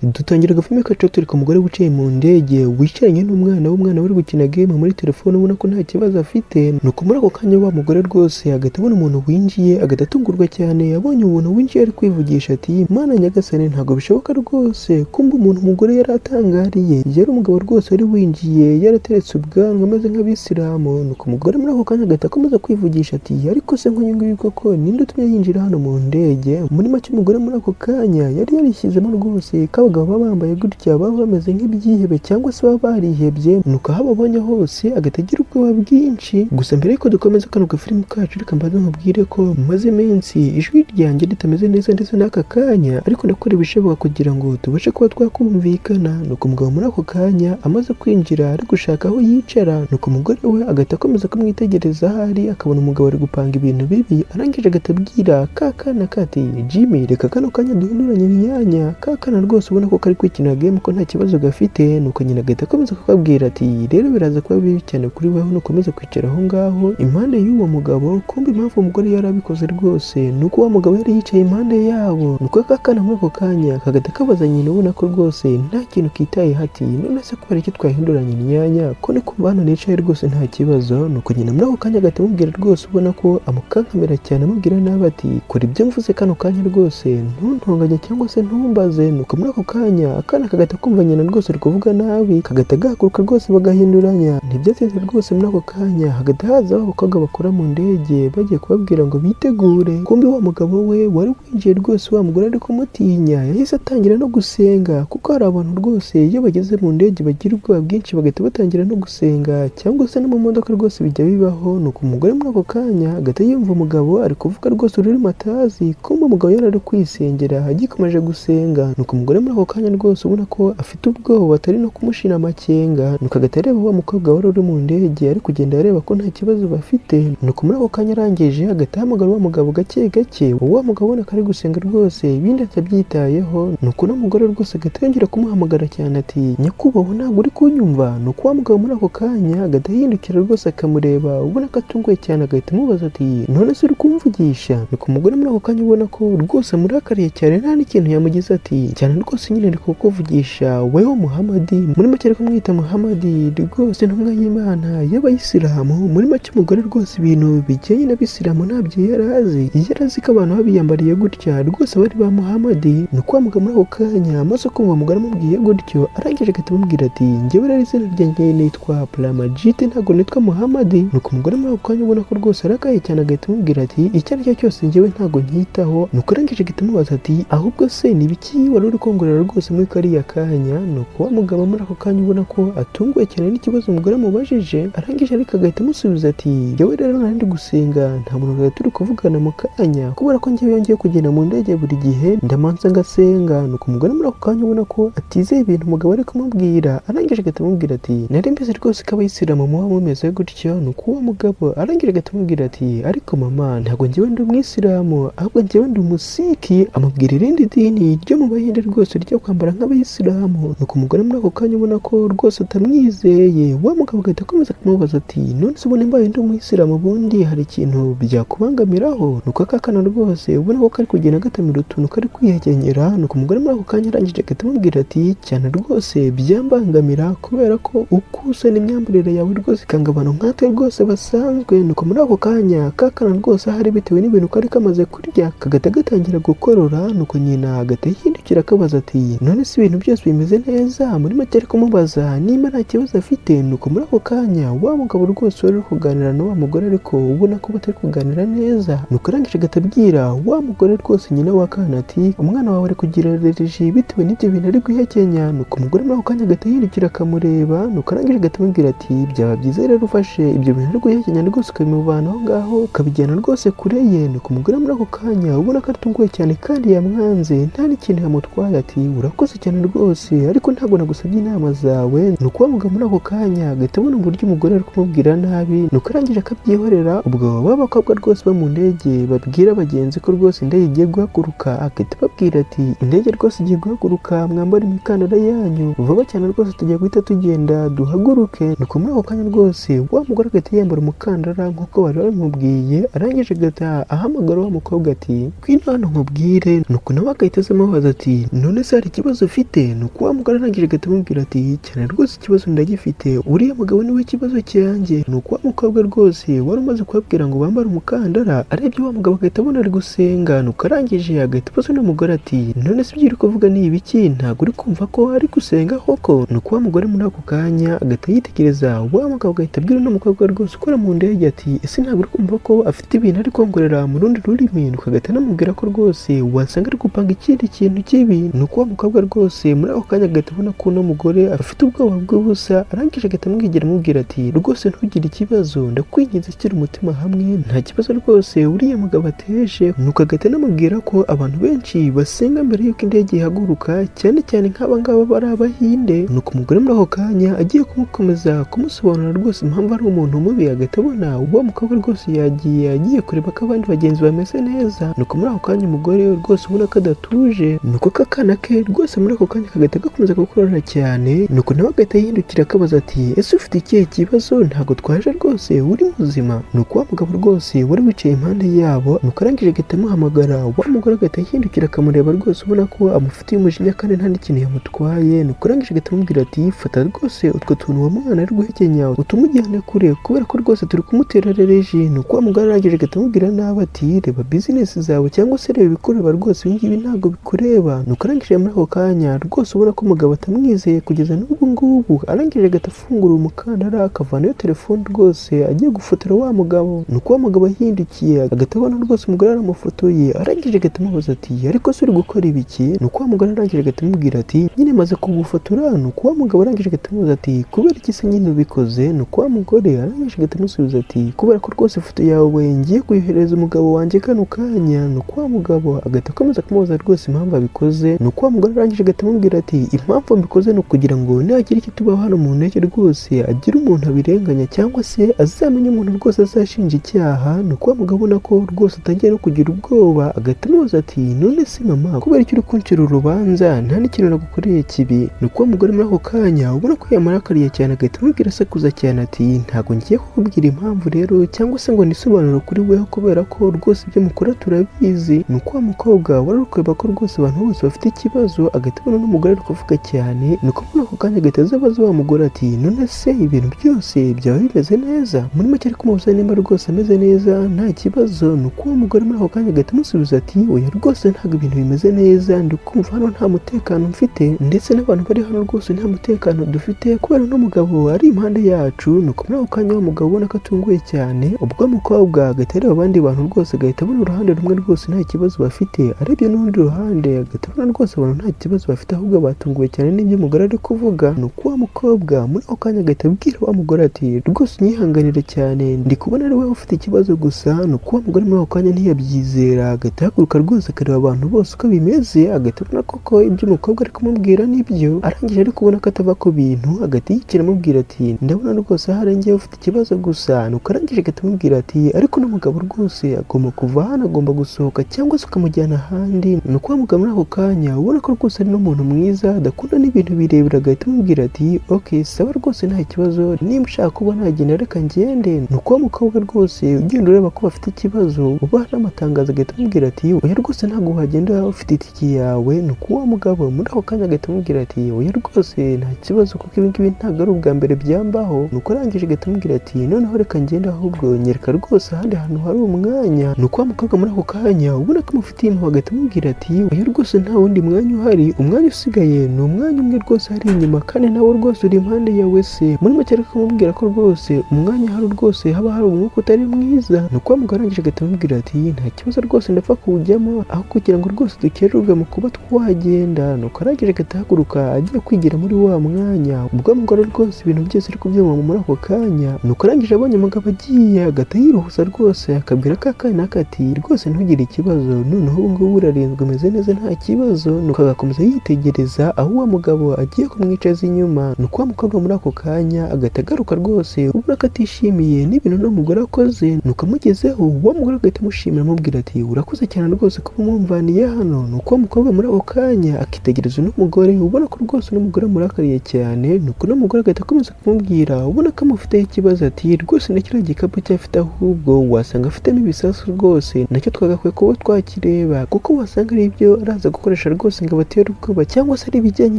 Dutangira agafilme kacu turi ku mugore wicaye mu ndege, wicaranye n'umwana w'umwana uri gukina game muri telefone, ubona ko nta kibazo afite. Nuko muri ako kanya wa mugore rwose agahita abona umuntu winjiye, agahita atungurwa cyane abonye umuntu winjiye ari kwivugisha ati: "Mana nyagasani, ntabwo bishoboka rwose." Kumva umuntu umugore yari atangariye yari umugabo rwose wari winjiye, yarateretse ubwanwa, ameze nk'abisilamu. Nuko umugore muri ako kanya agahita akomeza kwivugisha ati: "Ariko se nk'uyu nguyu koko ninde utumye yinjira hano mu ndege?" Muri make, umugore muri ako kanya yari yarishyizemo rwose ko abagabo baba bambaye gutya baba bameze nk'ibyihebe cyangwa se baba barihebye, nuko aho ababonye hose agahita agira ubwoba bwinshi. Gusa mbere yuko dukomeza kano gafilimi kacu, reka mbanze nkubwire ko maze iminsi ijwi ryanjye ritameze neza, ndetse n'aka kanya, ariko ndakora ibishoboka kugira ngo tubashe kuba twakumvikana. Nuko umugabo muri ako kanya amaze kwinjira ari gushaka aho yicara, nuko umugore we agahita akomeza kumwitegereza ahari, akabona umugabo ari gupanga ibintu bibi. Arangije agahita abwira ka kana kati: "Jimmy, reka kano kanya duhinduranye imyanya." Ka kana rwose ubona ko kari kwikina game, ko nta kibazo gafite. Nuko nyina agahita akomeza kukabwira ati: "Rero biraza kuba bibi cyane kuri weho nukomeza kwicara aho ngaho impande y'uwo mugabo." Kumbe impamvu umugore yari abikoze rwose ni uko wa mugabo yari yicaye impande yabo. Nuko ka kana muri ako kanya kagahita kabaza nyina, ubona ko rwose nta kintu kitaye, hati: "None se kubera iki twahinduranye imyanya, ko ni kumva hano nicaye rwose nta kibazo?" Nuko nyina muri ako kanya agahita amubwira rwose, ubona ko amukankamira cyane, amubwira nabi ati: "Kora ibyo mvuze kano kanya rwose, ntuntonganye cyangwa se ntumbaze." Nuko muri ako kanya akana kagahita kumva nyina rwose ari kuvuga nabi, kagahita gahaguruka rwose bagahinduranya. Ntibyatinze rwose, muri ako kanya hagahita haza abakobwa bakora mu ndege, bagiye kubabwira ngo bitegure. Kumbe wa mugabo we wari winjiye rwose, wa mugore ari kumutinya, yahise atangira no gusenga, kuko hari abantu rwose iyo bageze mu ndege bagira ubwoba bwinshi, bagahita batangira no gusenga, cyangwa se no mu modoka rwose bijya bibaho. Nuko umugore muri ako kanya agahita yumva umugabo ari kuvuga rwose ururimi atazi. Kumbe umugabo yari ari kwisengera agikomeje gusenga. Nuko umugore muri ako kanya rwose ubona ko afite ubwoba, atari no kumushira amakenga, nuko agahita areba wa mukobwa wari uri mu ndege ari kugenda areba ko nta kibazo bafite. Nuko muri ako kanya arangije agahita ahamagara wa mugabo gake gake. Wa mugabo ubona ko ari gusenga rwose, ibindi atabyitayeho. Nuko uno mugore rwose agahita yongera kumuhamagara cyane ati: "Nyakubahwa, ntabwo uri kunyumva?" Nuko wa mugabo muri ako kanya agahita ahindukira rwose, akamureba, ubona ko atunguwe cyane, agahita amubaza ati: "None se uri kumvugisha?" Nuko umugore muri ako kanya ubona ko rwose amurakariye cyane, nta n'ikintu yamugize, ati: "Cyane rwose nyine ndi kukuvugisha wewe Muhamadi." Muri make ari kumwita Muhamadi rwose, intumwa y'Imana y'abayisilamu. Muri make, umugore rwose ibintu bijyanye n'abisilamu ntabyo yari azi, yari azi ko abantu babiyambariye gutya rwose bari ba Muhamadi. Nuko wa mugabo muri ako kanya amaze kumva umugore amubwiye gutyo, arangije agahita amubwira ati: "Njyewe rero izina ryanjye nitwa Puramajite, ntabwo nitwa Muhamadi." Nuko umugore muri ako kanya ubona ko rwose arakaye cyane, agahita amubwira ati: "Icyo ari cyo cyose njyewe ntabwo nkitaho." Nuko arangije agahita amubaza ati: "Ahubwo se ni ibiki wari uri kongorera rwose muri kariya kanya?" Nuko wa mugabo muri ako kanya ubona ko atunguwe cyane n'ikibazo umugore amubajije, arangije ariko agahita amusubiza ati: "Njyewe rero nari ndi gusenga, nta muntu twari turi kuvugana mu kanya, kubera ko njyewe ngiye kugenda mu ndege buri gihe ndamanza ngasenga." Nuko umugore muri ako kanya ubona ko atizeye ibintu umugabo ari kumubwira, arangije agahita amubwira ati: "Nari mbizi rwose ko abayisilamu muba mumeze gutyo." Nuko uwo mugabo arangije agahita amubwira ati: "Ariko mama, ntabwo njyewe ndi umwisilamu, ahubwo njyewe ndi umusiki." Amubwira irindi dini ryo mu Bahinde rwose ryo kwambara nk'abayisilamu. Nuko umugore muri ako kanya ubona ko rwose atamwizeye, wa mugabo agahita akomeza kumubaza ati: "None se ubona mbaye ndi umuyisilamu ubundi hari ikintu byakubangamiraho?" Nuko aka kana rwose ubona ko kari kugenda gatamira utuntu kari kwihekenyera. Nuko umugore muri ako kanya arangije agahita amubwira ati: "Cyane rwose byambangamira, kubera ko uko usa n'imyambarire yawe rwose ikanga abantu nkatwe rwose basanzwe." Nuko muri ako kanya ka kana rwose ahari bitewe n'ibintu kari kamaze kurya, kagahita gatangira gukorora. Nuko nyina agahita yihindukira akabaza ati: "None se ibintu byose bimeze neza?" Muri make ari kumubaza niba nta kibazo afite. Nuko muri ako kanya wa mugabo rwose wari uri kuganira na wa mugore, ariko ubona ko batari kuganira neza, nuko arangije agahita abwira wa mugore rwose, nyina w'akana, ati: "Umwana wawe ari kugira allergie bitewe n'ibyo bintu ari guhekenya." Nuko umugore muri ako kanya agahita yihindukira akamureba, nuko arangije agahita amubwira ati: "Byaba byiza rero ufashe ibyo bintu ari guhekenya rwose ukabimuvana aho ngaho, ukabijyana rwose kure ye." Nuko umugore muri ako kanya ubona ko atunguwe cyane kandi yamwanze, nta n'ikintu yamutwaye, ati: "Urakoze cyane rwose, ariko ntabwo nagusabye inama zawe." Nuko wa mugabo muri ako kanya agahita abona uburyo umugore mugore ari kumubwira nabi, nuko arangije akabyihorera. Ubwo ba bakobwa rwose bo mu ndege babwira abagenzi ko rwose indege igiye guhaguruka, agahita ababwira ati: "Indege rwose igiye guhaguruka, mwambare imikandara yanyu vuba cyane, rwose tugiye guhita tugenda duhaguruke." Nuko muri ako kanya rwose wa mugore agahita yambara umukandara nk'uko bari babimubwiye, arangije agahita ahamagara wa mukobwa ati: "Ngwino hano nkubwire." Nuko nawe agahita aza amubaza ati: "None se hari ikibazo ufite?" Nuko wa mugore arangije agahita amubwira ati: "Cyane rwose, ikibazo ndagifite, uriya mugabo niwe kibazo cyanjye." Nuko wa mukobwa rwose wari umaze kubabwira ngo bambare umukandara, arebye wa mugabo agahita abona ari gusenga. Nuko arangije agahita abaza uno mugore ati: "None se ibyo uri kuvuga ni ibiki? Ntabwo uri kumva ko ari gusenga koko?" Nuko wa mugore muri ako kanya agahita yitegereza wa mugabo, agahita abwira uno mukobwa rwose ukora mu ndege ati: "Ese ntabwo uri kumva ko afite ibintu ari kongorera mu rundi rurimi?" Nuko agahita anamubwira ko rwose wasanga ari gupanga ikindi kintu kibi. Nuko wa mukobwa rwose muri ako kanya agahita abona ko uno mugore afite ubwoba bw'ubusa, arangije agahita amwegera amubwira ati: "Rwose ntugire ikibazo, ndakwinginze, shyira umutima hamwe, nta kibazo rwose uriya mugabo ateje." Nuko agahita anamubwira ko abantu benshi basenga mbere y'uko indege ihaguruka, cyane cyane nk'aba ngaba bari Abahinde. Nuko umugore muri ako kanya agiye kumukomeza kumusobanurira rwose impamvu ari umuntu mubi, agahita abona uwo mukobwa rwose yagiye, agiye kureba ko abandi bagenzi bameze neza. Nuko muri ako kanya umugore rwose ubona ko adatuje, nuko kakana ke rwose muri ako kanya kagahita gakomeza gukorora cyane. Nuko nawe agahita yihindukira akabaza ati: "Ese ufite ikihe kibazo? Ntabwo twaje rwose, uri muzima?" Nuko wa mugabo rwose wari wicaye impande yabo, nuko arangije agahita amuhamagara. Wa mugore agahita yihindukira akamureba rwose, ubona ko amufitiye umujinya kandi nta n'ikintu yamutwaye. Nuko arangije agahita amubwira ati: "Fata rwose utwo tuntu uwo mwana ari guhekenya, utumujyane kure, kubera ko rwose turi kumutera allergie." Nuko wa mugore arangije agahita amubwira nabi ati: "Reba business zawe cyangwa se reba ibikureba, rwose ibi ngibi ntabwo bikureba." Nuko arangije muri ako kanya rwose ubona ko umugabo atamwizeye kugeza n'ubu ngubu, arangije agahita afungura umukandara, akavanayo telefone rwose agiye gufotora wa mugabo. Nuko wa mugabo ahindukiye agahita abona rwose umugore aramufotoye, arangije agahita amubaza ati: "Ariko se uri gukora ibiki?" Nuko wa mugore arangije agahita amubwira ati: "Nyine maze kugufotora." Nuko wa mugabo arangije agahita amubaza ati: "Kubera iki se nyine ubikoze?" Nuko wa mugore arangije agahita amusubiza ati: "Kubera ko rwose ifoto yawe ngiye kuyohereza umugabo wanjye kano kanya." Nuko wa mugabo agahita akomeza kumubaza rwose impamvu abikoze. Nuko wa mugore arangije agahita amubwira ati: "Impamvu mbikoze ni ukugira ngo nagira icyo tubaho hano mu ntege rwose agire umuntu abirenganya, cyangwa se azamenye umuntu rwose azashinja icyaha." Nuko wa mugabo ubona ko rwose atangiye no kugira ubwoba, agahita amubaza ati: "None se mama, kubera icyo uri kuncira urubanza, nta n'ikintu nagukoreye kibi?" Nuko wa mugore muri ako kanya ubona ko yamurakariye cyane, agahita amubwira asakuza cyane ati: "Ntabwo ngiye kukubwira impamvu rero, cyangwa se ngo nisobanure kuri weho, kubera ko rwose ibyo mukora turabizi." Nuko wa mukobwa wari uri kureba ko rwose abantu bose bafite ikibazo, agahita abona n'umugore ari kuvuga cyane. Nuko muri ako kanya agahita aza abaza wa mugore ati: "None se ibintu byose byaba bimeze neza?" Muri make ari kumubaza nimba rwose ameze neza, nta kibazo. Nuko uwo mugore muri ako kanya agahita amusubiza ati: "Oya rwose, ntabwo ibintu bimeze neza, ndi kumva hano nta mutekano mfite, ndetse n'abantu bari hano rwose nta mutekano dufite kubera uno mugabo ari impande yacu." Nuko muri ako kanya wa mugabo ubona ko atunguye cyane, ubwo mukobwa agahita areba abandi bantu rwose, agahita abona uruhande rumwe rwose nta kibazo bafite, arebye n'urundi ruhande agahita abona rwose abantu nta kibazo bafite, ahubwo batunguwe cyane n'ibyo umugore ari kuvuga. Nuko wa mukobwa muri ako kanya agahita abwira wa mugore ati: "Rwose unyihanganire cyane, ndi kubona ari wowe ufite ikibazo gusa." Nuko wa mugore muri ako kanya ntiyabyizera, agahita ahaguruka rwose akareba abantu bose uko bimeze, agahita abona koko ibyo umukobwa ari kumubwira nibyo. Arangije ari kubona ko atava ku bintu, agahita yicara amubwira ati: "Ndabona rwose ahari njyewe ufite ikibazo gusa." Nuko arangije agahita amubwira ati: "Ariko n'umugabo rwose agomba kuva hano, agomba gusohoka cyangwa se ukamujyana ahandi." Nuko wa mugabo muri ako kanya ubona ko rwose ari n'umuntu mwiza, adakunda n'ibintu birebire, agahita amubwira ati: "Ok, sawa, rwose nta kibazo, nimba ushaka kuba nagenda reka ngende." Nuko wa mukobwa rwose ugenda ureba ko bafite ikibazo, ubaha n'amatangazo, agahita amubwira ati: "Oya rwose, ntabwo wagenda, ufite itike yawe." Nuko wa mugabo muri ako kanya agahita amubwira ati: "Oya rwose, nta kibazo, kuko ibi ngibi ntabwo ari ubwa mbere byambaho." Nuko arangije agahita amubwira ati: "Noneho reka ngende, ahubwo nyereka rwose ahandi hantu hari umwanya." Nuko wa mukobwa muri ako kanya ubona ko amufitiye impuhwe, agahita amubwira ati: "Oya rwose, nta wundi mwanya uhari, umwanya usigaye ni umwanya umwe rwose hari inyuma, kandi nawe rwose uri impande yawe se." Muri make ari kumubwira ko rwose umwanya uhari rwose haba hari umwuka utari mwiza. Nuko wa mugabo arangije agahita amubwira ati: "Nta kibazo rwose, ndapfa kuwujyamo aho kugira ngo rwose dukererwe mu kuba twagenda." Nuko arangije agahita ahaguruka agiye kwigira muri wa mwanya. Ubwo mugore rwose ibintu byose ari kubyumva muri ako kanya. Nuko arangije abonye umugabo agiye, agahita yiruhusa rwose, akabwira ka kana kati: "Rwose ntugire ikibazo, noneho ubu ngubu urarinzwe, umeze neza, nta kibazo." Nuko agakomeza yitegereza aho uwo mugabo agiye kumwicaza inyuma. Nuko wa mukobwa muri ako kanya agahita agaruka. agaruka rwose, ubona ko atishimiye n'ibintu uno mugore akoze. Nuko amugezeho, wa mugore agahita amushimira, amubwira ati: "Urakoze cyane rwose kuba umumvaniye hano." Nuko wa mukobwa muri ako kanya akitegereza uno mugore, ubona ko rwose uno mugore amurakariye cyane. Nuko uno mugore agahita akomeza kumubwira, ubona ko amufiteho ikibazo, ati: "Rwose na kiriya gikapu cye afite, ahubwo wasanga afitemo ibisasu rwose, nacyo twagakwiye kuba twakireba, kuko wasanga ari ibyo araza gukoresha rwose ngo abatere ubwoba, cyangwa se ari ibijyanye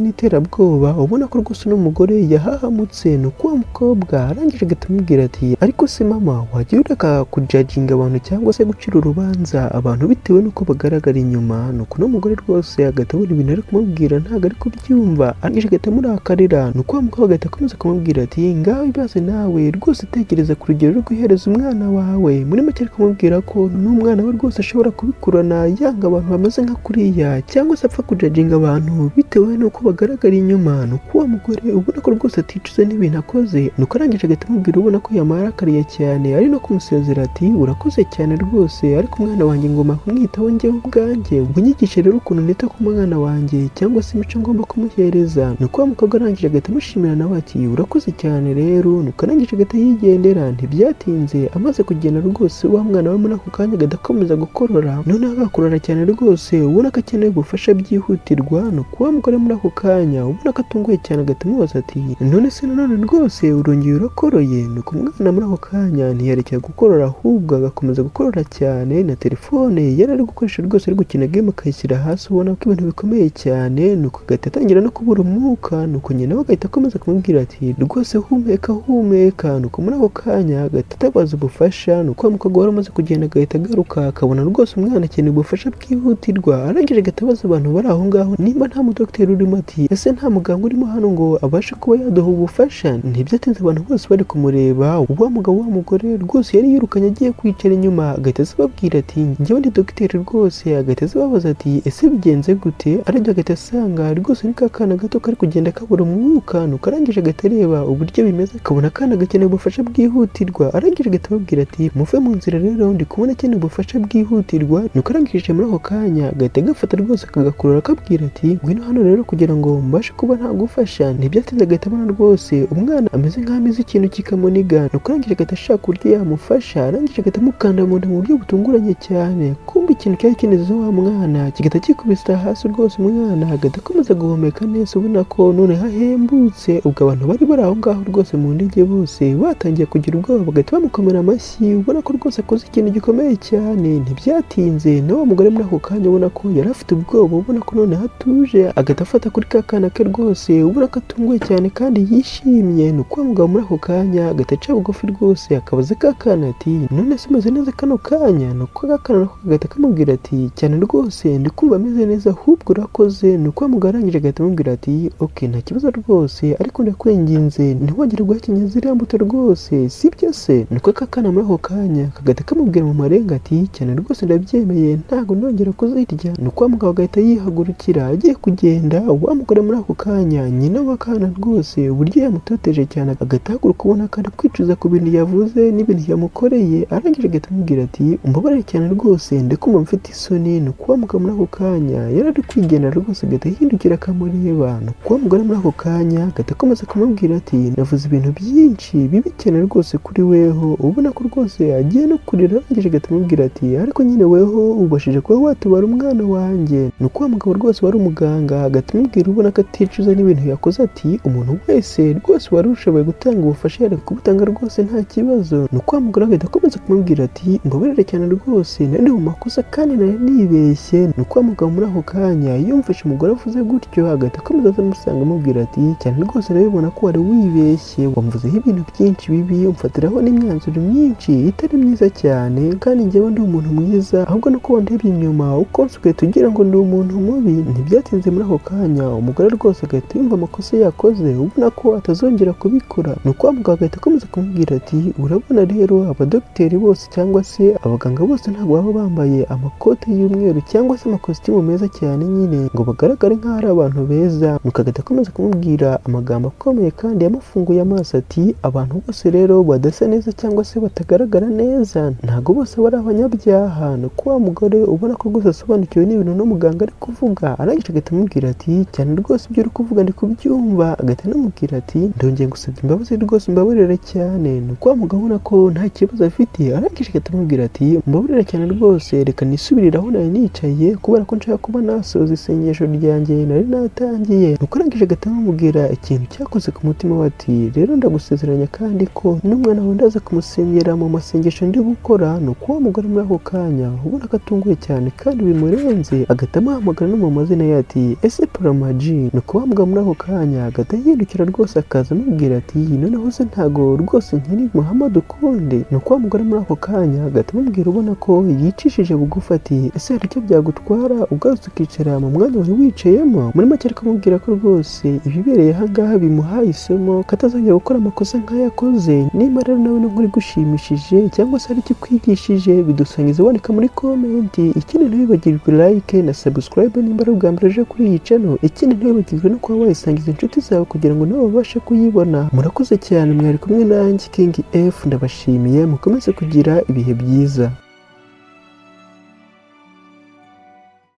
n'iterabwoba." Ubona ko rwose uno mugore yahahamutse. Nuko wa mukobwa arangije agahita amubwira ati: "Ariko se mama, wajya ureka kujudginga abantu cyangwa se gucira urubanza abantu bitewe n'uko bagaragara inyuma?" Nuko uno mugore rwose agahita abona ibintu ari kumubwira ntabwo ari kubyumva, arangije agahita amurakarira. Nuko wa mukobwa agahita akomeza kumubwira ati: "Ngaho ibaze nawe rwose, tekereza ku rugero rwo guhereza umwana wawe." Muri make ari kumubwira ko n'umwana we rwose ashobora kubikurana, yanga abantu bameze nka kuriya, cyangwa se apfa kujudginga abantu bitewe n'uko bagaragara inyuma. Nuko wa mugore ubona ko rwose aticuza n'ibintu akoze. Nuko arangije agahita amubwira, ubona ko yamurakariye cyane, ari no kumusezera, ati: "Urakoze cyane rwose, ariko umwana wanjye ngomba kumwitaho njyewe ubwanjye. Unyigishe rero ukuntu nita ku mwana wanjye cyangwa se imico ngomba kumuhereza." Nuko wa mukobwa arangije agahita amushimira nawe ati: "Urakoze cyane rero." Nuko arangije agahita yigendera. Ntibyatinze, amaze kugenda rwose, wa mwana we muri ako kanya agahita akomeza gukorora, noneho agakorora cyane rwose, ubona ko akeneye ubufasha byihutirwa. Nuko wa mugore muri ako kanya, ubona ko atunguye cyane, agahita amubaza ati: "None se nanone rwose urongeye urakoroye?" Nuko umwana muri ako kanya ntiyarekera gukorora, ahubwo agakomeza gukorora cyane, na telefone yari ari gukoresha rwose ari gukina game akayishyira hasi, ubona ko ibintu bikomeye cyane. Nuko agahita atangira no kubura umwuka. Nuko nyina we agahita akomeza kumubwira ati: "Rwose humeka, humeka." Nuko muri ako kanya agahita atabaza ubufasha. Nuko wa mukobwa wari umaze kugenda agahita agaruka, akabona rwose umwana akeneye ubufasha bwihutirwa. Arangije agahita abaza abantu bari aho ngaho nimba nta mudogiteri urimo, ati: "Ese nta muganga urimo hano ngo abashe kuba yaduha ubufasha?" Ntibyatinze, abantu bose bari kumureba, wa mugabo, wa mugore rwose yari yirukanye agiye kwicara inyuma, agahita azababwira ati: "Njyewe ndi dogiteri rwose." Agahita azababaza ati: "Ese bigenze gute?" Aribyo agahita asanga rwose ni ka kana gato kari kugenda kabura umwuka. Nuko arangije agahita areba uburyo bimeze, akabona akana gakeneye ubufasha bwihutirwa. Arangije agahita ababwira ati: "Muve mu nzira rero, ndi kubona akeneye ubufasha bwihutirwa." Nuko arangije muri ako kanya agahita agafata rwose, akagakurura, akabwira ati: "Ngwino hano rero kugira ngo mbashe kuba ntagufasha." Ntibyatinze, agahita abona rwose umwana ameze nk'aho ameze ikintu kikamuniga. Nuko arangije agahita ashaka uburyo yamufasha, arangije agahita amukanda mu nda mu buryo butunguranye cyane. Kumva ikintu cyari kineze wa mwana kigahita kikubita hasi rwose, umwana agahita akomeza guhumeka neza, ubona ko noneho ahembutse. Ubwo abantu bari bari aho ngaho rwose mu ndege bose batangiye kugira ubwoba, bagahita bamukomera amashyi, ubona ko rwose akoze ikintu gikomeye cyane. Ntibyatinze, na wa mugore muri ako kanya ubona ko yari afite ubwoba, ubona ko noneho atuje, agahita afata kuri ka kana ke rwose, ubona ko atunguwe cyane kandi yishimye. Ni uko wa mugabo muri ako kanya agahita aca bugufi rwose, akabaza ka kana ati: "None se umeze neza kano kanya?" Ni uko ka kana nako kagahita kamubwira ati: "Cyane rwose, ndi kumva ameze neza, ahubwo urakoze." Ni uko wa mugabo arangije agahita amubwira ati: "Ok, nta kibazo rwose, ariko ndakwinginze ntiwongere guhekenya ziriya mbuto rwose, sibyo se?" Niko ka kana muri ako kanya kagahita kamubwira mu marenga ati: "Cyane rwose, ndabyemeye, ntabwo nongera kuzirya." Ni uko wa mugabo agahita yihagurukira agiye kugenda. Wa mugore muri ako kanya, nyina w'akana rwose, uburyo yamutoteje cyane, agahita ahaguruka, ubona ko ari kwicuza ku bintu yavuze n'ibintu yamukoreye. Arangije agahita amubwira ati: "Umbabarire cyane rwose, ndikumva mfite isoni." Ni uko wa mugabo muri ako kanya yari ari kwigendera rwose, agahita ahindukira akamureba. Ni uko wa mugore muri ako kanya agahita akomeza kumubwira ati: "Navuze ibintu byinshi bibi cyane rwose kuri weho," ubona ko rwose agiye no kurira. Arangije agahita amubwira ati: "Ariko nyine weho ubashije kuba watabara umwana wanjye." Ni uko wa mugabo rwose wari umuganga agahita amubwira, ubona ko aticuza n'ibintu yakoze, ati: "Umuntu wese rwose wari ushoboye gutanga ubufasha yari kubutanga rwose, nta kibazo." Ni uko wa mugore agahita akomeza kumubwira ati: "Mbabarire cyane rwose, nari mu makosa kandi nari nibeshye." Ni uko wa mugabo muri ako kanya yumvishe umugore avuze gutyo, agahita akomeza amusanga, amubwira ati: "Cyane rwose, urabibona ko wari wibeshye, wamvuzeho ibintu byinshi bibi, umfatiraho n'imyanzuro myinshi itari myiza cyane, kandi njyewe ndi umuntu mwiza, ahubwo nuko wandebye inyuma uko ugahita ugira ngo ndi umuntu mubi." Ntibyatinze, muri ako kanya umugore rwose agahita yumva amakosa yakoze, ubona ko atazongera kubikora. Ni uko wa mugabo agahita akomeza kumubwira ati: "Urabona rero, abadogiteri bose cyangwa se abaganga bose ntabwo baba bambaye amakote y'umweru cyangwa se amakositimu meza cyane nyine ngo bagaragare nk'aho ari abantu beza." Nuko agahita akomeza kumubwira amagambo akomeye kandi yamufunguye amaso, ati: "Abantu bose rero badasa neza cyangwa se batagaragara neza ntabwo bose bari abanyabyaha." Ni uko wa mugore ubona ko rwose asobanukiwe n'ibintu n'umuganga ari kuvuga, arangije agahita amubwira ati: "Cyane rwose, ibyo uri kuvuga ndi kubyumva." Agahita anamubwira ati: "Ndongeye gusabye Imbabazi rwose, mbabarira cyane." Nuko wa mugabo ubona ko nta kibazo afite, arangije agahita amubwira ati: "Mbabarira cyane rwose, reka nisubirire aho nari nicaye kubera ko nshaka kuba nasoza isengesho ryanjye nari natangiye." Nuko arangije agahita amubwira ikintu cyakoze ku mutima we, ati: "Rero ndagusezeranya kandi ko n'umwana wawe ndaza kumusengera mu masengesho ndi gukora." Nuko wa mugore muri ako kanya ubona ko atunguwe cyane kandi bimurenze, agahita amuhamagara no mu mazina ye, ati: "Ese Paramaji?" Nuko wa mugabo muri ako kanya agahita yihindukira rwose, akaza amubwira ati: "Noneho se ntago rwose nkiri Muhammad ukundi?" Nuko wa mugore muri ako kanya agahita amubwira, ubona ko yicishije bugufi, ati: "Ese hari icyo byagutwara ugarutse ukicara mu mwanya wari wicayemo?" Muri make ari kumubwira ko rwose ibibereye aha ngaha bimuhaye isomo ko atazongera gukora amakosa nk'ayo akoze. Niba rero nawe n'inkuru igushimishije cyangwa se hari icyo ikwigishije, bidusangiza wandika muri comment. Ikindi, ntiwibagirwe like na subscribe nimba ari ubwa mbere uje kuri iyi channel. Ikindi, ntiwibagirwe no kuba wayisangiza inshuti zawe kugira ngo nabo babashe kuyibona. Murakoze cyane, mwari kumwe nanjye King F. Ndabashimiye, mukomeze kugira ibihe byiza.